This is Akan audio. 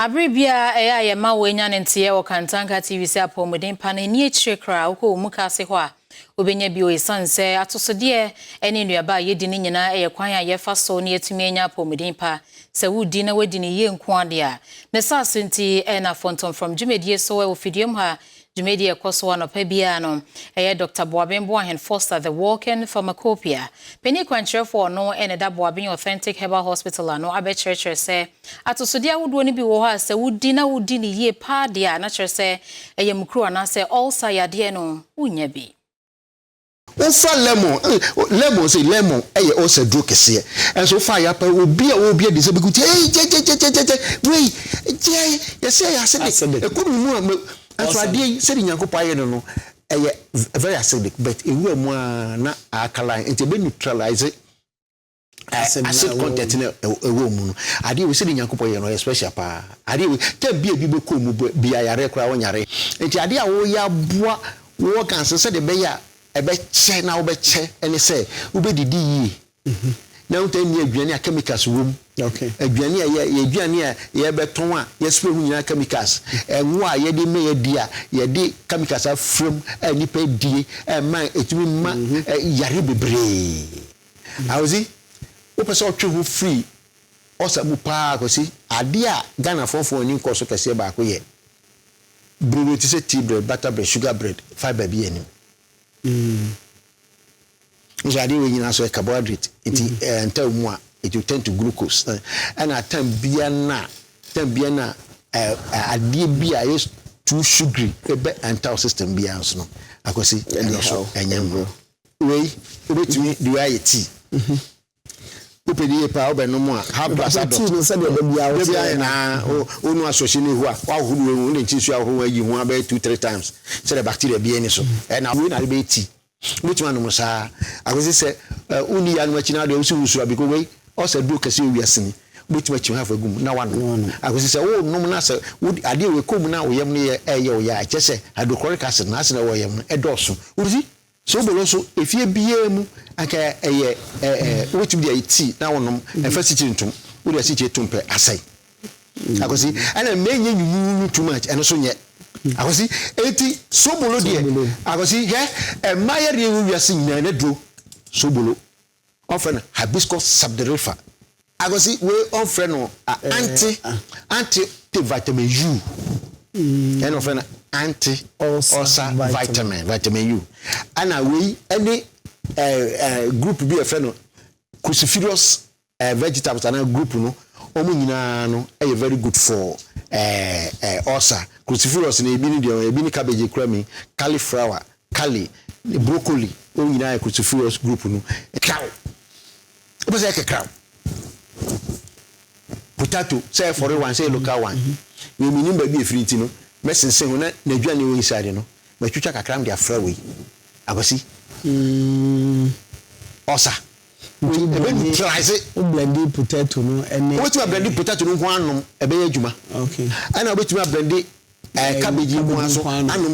Abere biara ɛyɛ a yɛma wo anya ne nteɛ wɔ Kantanka TV sɛ apɔmuden pa no ani akyire koraa, wokɔ wɔ mu ka ase hɔ a wobɛnya bi o, ɛsiane sɛ atosodeɛ ne nnuaba a yɛdi no nyinaa ɛyɛ kwan a yɛfa so na yɛtumi anya apɔmuden pa. Sɛ wodi na wadi ne yie nko adeɛ a ne saa so nti, ɛna fɔntɔmfrɔm dwumadie so ɛwɔ fidiem ha, dwumadie ɛkɔ so anɔpa biara no, ɛyɛ Dr. Boaben Boahen Foster, the Walking Pharmacopoeia, panin kwankyerɛfoɔ, ɔno ɛna da Boaben Authentic Herbal Hospital ano, abɛkyerɛkyerɛ sɛ atosodeɛ ahodoɔ no bi wɔ hɔ a sɛ wodi na wodi ne yie paa deɛ a, na kyerɛ sɛ ɛyɛ mukuru anaasɛ ulcer yadeɛ no wonya bi. Wofa lemon, lemon sɛ lemon ɛyɛ ulcer duro kɛseɛ. Ɛnso wofa ayapa, obi a wɔbi adi sɛ bi kuti ɛyi gyɛgyɛgyɛgyɛ wei gyɛ yɛsɛ ɛyɛ acidic, ɛkɔ mi mu a nso adeɛ yi, sɛde Nyankopɔn ayɛ no, ɛyɛ very acidic, but ewura mu a na alkaline, nti ebe neutralize acid content na ɛwɔ mu no. Adeɛ wei, sɛde Nyankopɔn yɛ no, ɔyɛ special paa. Adeɛ wei tɛ bi a bi bɛkɔ mu bi ayare koraa wɔnyare. Nti adeɛ a wɔyɛ aboa wɔ kansa sɛde ɛbɛyɛ a ɛbɛkyɛ na wobɛkyɛ ɛne sɛ wobɛdidi yie na wotɛ nni aduane a chemicals wɔ mu, aduane a yɛ aduane a yɛbɛtɔn a yɛspray ho nyinaa chemicals, ɛnwo a yɛde mɛ yɛdi a yɛde chemicals afram a nipa die, ɛma ɛtumi ma yare bebree. Awosi wopɛ sɛ ɔtwe ho firi ɔsa mu paa kɔsi adeɛ a Ghanafoɔfoɔ ani nkɔ so kɛseɛ baako yɛ brodo te sɛ tea bread, butter bread, sugar bread, fibre bi anim nso. Adeɛ wei nyinaa so yɛ carbohydrate, nti nta mu a it will turn to glucose. Ɛna time bia na adeɛ bi a ɛyɛ too sugary ɛbɛ enter system bia nso no, akɔsi ɛno so ɛnyɛ mu. Wei wobɛtumi de wei ayɛ tea. Wopɛ de yie paa, wobɛnom a half glass adɔt. Tea no, sɛdeɛ da biara da biara nyinaa wonu asɔhye no ehu a wahohoro wei mu, wode nkyi nsuo ahohoro ayi ho abɛyɛ two three times sɛdeɛ bacteria bi ani so. Ɛna wei na ade bɛyɛ tea, wobɛtumi anom saa akɔsi sɛ wonni yɛ anom akyi no adeɛ wosi wusuro abiko. Wei ɔsɛ duro kɛseɛ wɔ wiase ni, wobɛtumi akyi half agu mu na wanom akɔsi sɛ wonom na sɛ adeɛ wei kɔ mu na wo yam no yɛ ɛyɛ wo yɛ a, ɛkyɛ sɛ hydrochloric acid na acid na ɛwɔ yam no ɛdɔɔso. Wosi sobolo nso efie biara mu anka ɛyɛ ɛɛ wobɛtumi de ayɛ tea na wonom. Ɛmfa sikyiri ntom, wode asikyiri tom pɛ, asɛe akɔsi. Ɛna mmɛnyɛ nyunyunyu too much, ɛno so nyɛ akɔsi. Eti sobolo deɛ, akɔsi hwɛ, ɛmmaa yɛ wɔ wiase nyinaa ne duro sobolo, ɔfrɛ no Hibiscus sabdariffa. Akɔsi wei ɔfrɛ no anti vitamin U, ɛna ɔfrɛ no anti ulcer vitamin, vitamin U. Ɛna wei ɛne ɛɛ ɛɛ group bi yɛfrɛ no cruciferous vegetables anaa group no, wɔn nyinaa no ɛyɛ very good for ɛɛ ɛɛ ulcer. Cruciferous no, ebi ne deɛ ebi ne cabbage kura mi, cauliflower, kale, broccoli, wɔn nyinaa yɛ cruciferous group no. Kraw wopɛ sɛ ɛkɛ kraw potato, sɛ foreign one, sɛ local one, wei mi nim baabi efiri, ti no mɛsensɛn ho na n'aduane wɔ inside no, mɛtwitwa kakra de afra wei akwasi ɔsa ebe neutralize. O blend potato no ɛne. Wobɛtumi ablend potato no nko anom, ɛbɛyɛ adwuma. Ɛna wobɛtumi ablend cabbage nko aso anom.